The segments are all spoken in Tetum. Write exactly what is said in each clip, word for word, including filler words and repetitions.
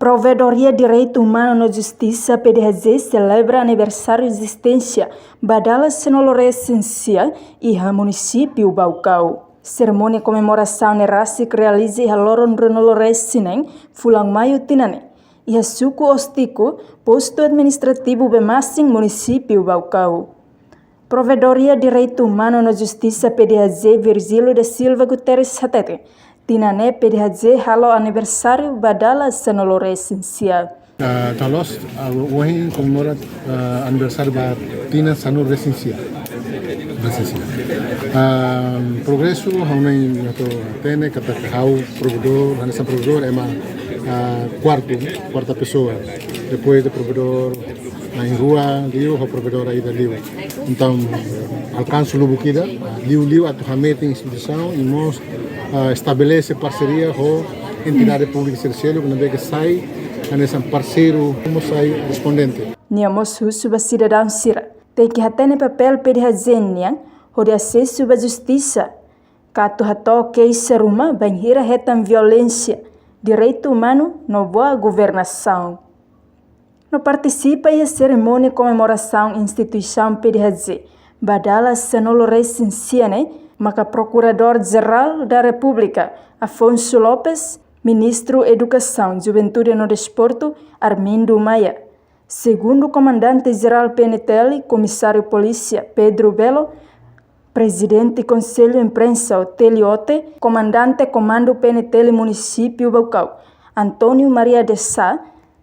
Provedoria Direitu Umanu no Justisa, P D H J, selebra aniversáriu ezisténsia ba dala sanulu-resin-sia iha munisípiu Baucau. Serimónia komemorasaun ne'e rasik realiza iha loron ruanulu-resin-neen fulan Maiu tinan ne'e, iha suku Ostico, postu administrativu Bemasin, munisípiu Baucau. Provedoria Direitu Umanu no Justisa, P D H J, Virgílio da Silva Guterres hateten, tinan ne'e P D H J halo aniversáriu ba dala sanulu-resin-sia. Ah, entaun loos, ah, ohin komemora, ah, aniversáriu ba tinan sanulu-resin-sia. Resin-sia. Ah, progresu, ha'u hanoin atu hatene katak ha'u provedór, hanesan provedór ema, ah, kuartu, kuarta pesoa. Depois de provedór na'in-rua liu, ho provedór ida liu. Entaun, alkansa lubuk ida, ah, liuliu atu hametin instituisaun i mós, ah, estabelese parseria ho entidade públika sira seluk, ne'ebé ke sai hanesan parseiru, komu sai respondente. Nia mós husu ba sidadaun sira tenke hatene papél P D H J nian hodi asesu ba justisa, ka atu hato'o keixa ruma bainhira hetan violénsia, direitu umanu no boa governasaun. No partisipa iha serimónia komemorasaun instituisaun P D H J ba dala sanulu-resin-sia ne'e maka Prokuradór-Jerál da Repúblika, Afonso Lopes, Ministru Edukasaun, Juventude no Desportu, Armindo Maia, Segundu Komandante-Jerál P N T L, Komisáriu Polísia, Pedro Belo, Prezidente Konsellu Imprensa, Otélio Ote, Komandante Komandu P N T L Munisípiu Baucau, António Maria de Sá,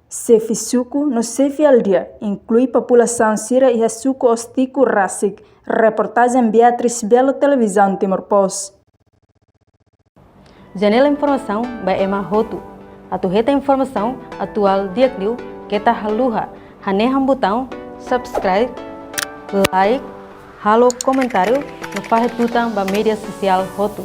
xefe suku no xefe aldeia, inklui populasaun sira iha suku Ostico rasik. Reportajen Beatriz Belo, Televizaun Timor Post. Janela informasaun ba ema hotu. Atu hetan informasaun atuál di'ak liu, keta haluha hanehan butaun subscribe, like, halo komentáriu no fahe tutan ba média sosiál hotu.